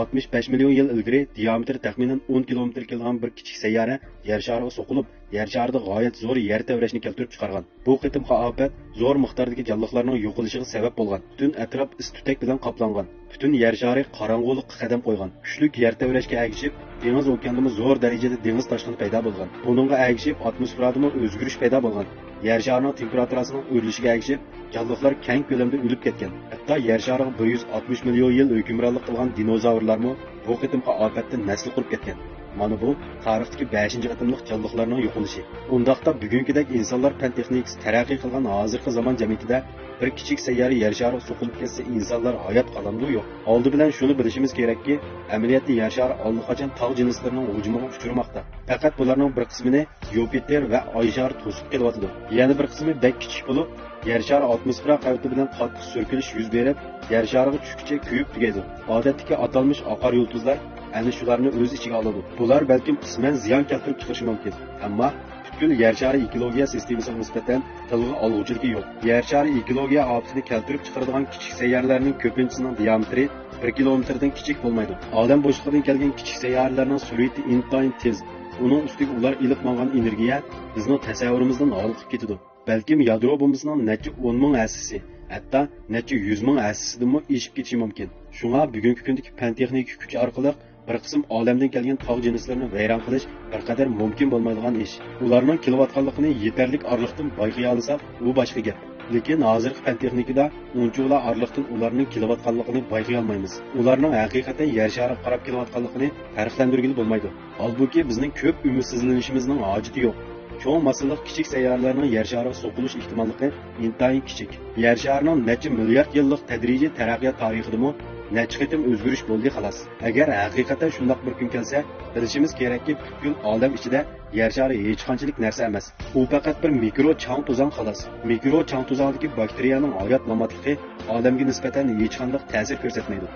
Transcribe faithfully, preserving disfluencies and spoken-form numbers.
ئاتمىش بەش مىليون يىل ئىلگىرى دىيامېتىرى تەخمىنەن ئون كىلومېتىر كېلىدىغان بىر كىچىك سەييارە يەر شارىغا سوقۇلۇپ، يەر شارىدا غايەت زور يەر تەۋرەشنى كەلتۈرۈپ چىقارغان. بۇ قېتىمقى ئاپەت زور مىقداردىكى جانلىقلارنىڭ يوقىلىشىغا سەۋەب بولغان. پۈتۈن ئەتراپ ئىس تۈتەك بىلەن قاپلانغان. پۈتۈن يەر شارى قاراڭغۇلۇققا قەدەم قويغان. كۈچلۈك يەر تەۋرەشكە ئەگىشىپ، دېڭىز ئوكياندىمۇ زور دەرىجىدە دېڭىز تاشقىنى پەيدا بولغان. بۇنىڭغا ئەگىشىپ، ئاتموسفېرادىمۇ ئۆزگىرىش پەيدا بولغان. يەر شارىنىڭ تېمپېراتۇراسىنىڭ ئۆرلىشىگە ئەگىشىپ، جانلىقلار كەڭ كۆلەمدە ئۆلۈپ كەتكەن. ھەتتا يەر شارىغا بىر يۈز ئاتمىش مىليون يىل ھۆكۈمرانلىق قىلغان دىنوزاۋرلارمۇ بۇ قېتىمقى ئاپەتتە نەسلى قۇرۇپ كەتكەن. مانا بۇ تارىختىكى بەشىنچى قېتىملىق جانلىقلارنىڭ يوقىلىشى. ئۇنداقتا بۈگۈنكىدەك ئىنسانلار پەن تېخنىكىسى تەرەققىي قىلغان ھازىرقى زامان جەمئىيىتىدە بىر كىچىك سەييارە يەر شارىغا سوقۇلۇپ كەتسە، ئىنسانلار ھايات قالامدۇ يوق؟ ئالدى بىلەن شۇنى بىلىشىمىز كېرەككى، ئەمەلىيەتتە يەر شارى ئاللىقاچان تاغ جىنسلىرىنىڭ ھۇجۇمىغا ئۇچرىماقتا. پەقەت بۇلارنىڭ بىر قىسمىنى يۇپىتېر ۋە ئاي شارى توسۇپ قېلىۋاتىدۇ. يەنە بىر قىسمى بەك كىچىك بولۇپ، يەر شارى ئاتموسفېرا قەۋىتى بىلەن قاتتىق سۈركىلىش يۈز بېرىپ، يەر شارىغا چۈشكىچە كۆيۈپ تۈگەيدۇ. ئادەتتىكى ئاتالمىش ئاقار يۇلتۇزلار ئەنە شۇلارنى ئۆز ئىچىگە ئالىدۇ. بۇلار بەلكىم قىسمەن زىيان كەلتۈرۈپ چىقىرىشى مۇمكىن، ئەمما پۈتكۈل يەر شارى ئېكولوگىيە سىستېمىسىغا نىسبەتەن تىلغا ئالغۇچىلىكى يوق. يەر شارى ئېكولوگىيە ئاپىتىنى كەلتۈرۈپ چىقىرىدىغان كىچىك سەييارىلەرنىڭ كۆپىنچىسىنىڭ دىيامېتىرى بىر كىلومېتىردىن كىچىك بولمايدۇ. ئادەم بوشلۇقىدىن كەلگەن كىچىك سەييارىلەرنىڭ سۈرئىتى ئىنتايىن تېز. ئۇنىڭ ئۈستىگە ئۇلار ئېلىپ ماڭغان ئېنېرگىيە بىزنىڭ تەسەۋۋۇرىمىزدىن ھالقىپ كېتىدۇ. بەلكىم يادرو بومبىسىنىڭ نەچچە ئون مىڭ ھەسسىسى، ھەتتا نەچچە يۈز مىڭ ھەسسىسىدىنمۇ ئېشىپ كېتىشى مۇمكىن. شۇڭا بۈگۈنكى كۈندىكى پەن تېخنىكا كۈچ ئارقىلىق بىر قىسىم ئالەمدىن كەلگەن تاغ جىنسلىرىنى ۋەيران قىلىش بىر قەدەر مۇمكىن بولمايدىغان ئىش. ئۇلارنىڭ كېلىۋاتقانلىقىنى يېتەرلىك ئارىلىقتىن بايقىيالىساق، ئۇ باشقا گەپ. لېكىن ھازىرقى پەن تېخنىكىدا ئۇنچىۋالا ئارىلىقتىن ئۇلارنىڭ كېلىۋاتقانلىقىنى بايقىيالمايمىز. ئۇلارنىڭ ھەقىقەتەن يەر شارىغا قاراپ كېلىۋاتقانلىقىنى پەرقلەندۈرگىلى بولمايدۇ. ھالبۇكى، بىزنىڭ كۆپ ئۈمىدسىزلىنىشىمىزنىڭ ھاجىتى يوق. چوڭ ماسسىلىق كىچىك سەييارىلەرنىڭ يەر شارىغا سوقۇلۇش ئېھتىماللىقى ئىنتايىن كىچىك. يەر شارىنىڭ نەچچە مىليارد يىللىق تەدرىجىي تەرەققىيات تارىخىدىمۇ نەچچە قېتىم ئۆزگىرىش بولدى، خالاس. ئەگەر ھەقىقەتەن شۇنداق بىر كۈن كەلسە، بىلىشىمىز كېرەككى، پۈتكۈل ئالەم ئىچىدە يەر شارى ھېچقانچىلىك نەرسە ئەمەس. ئۇ پەقەت بىر مىكرو چاڭ-توزان، خالاس. مىكرو چاڭ-توزاندىكى باكتېرىيەنىڭ ھايات-ماماتلىقى ئالەمگە نىسبەتەن ھېچقانداق تەسىر كۆرسەتمەيدۇ.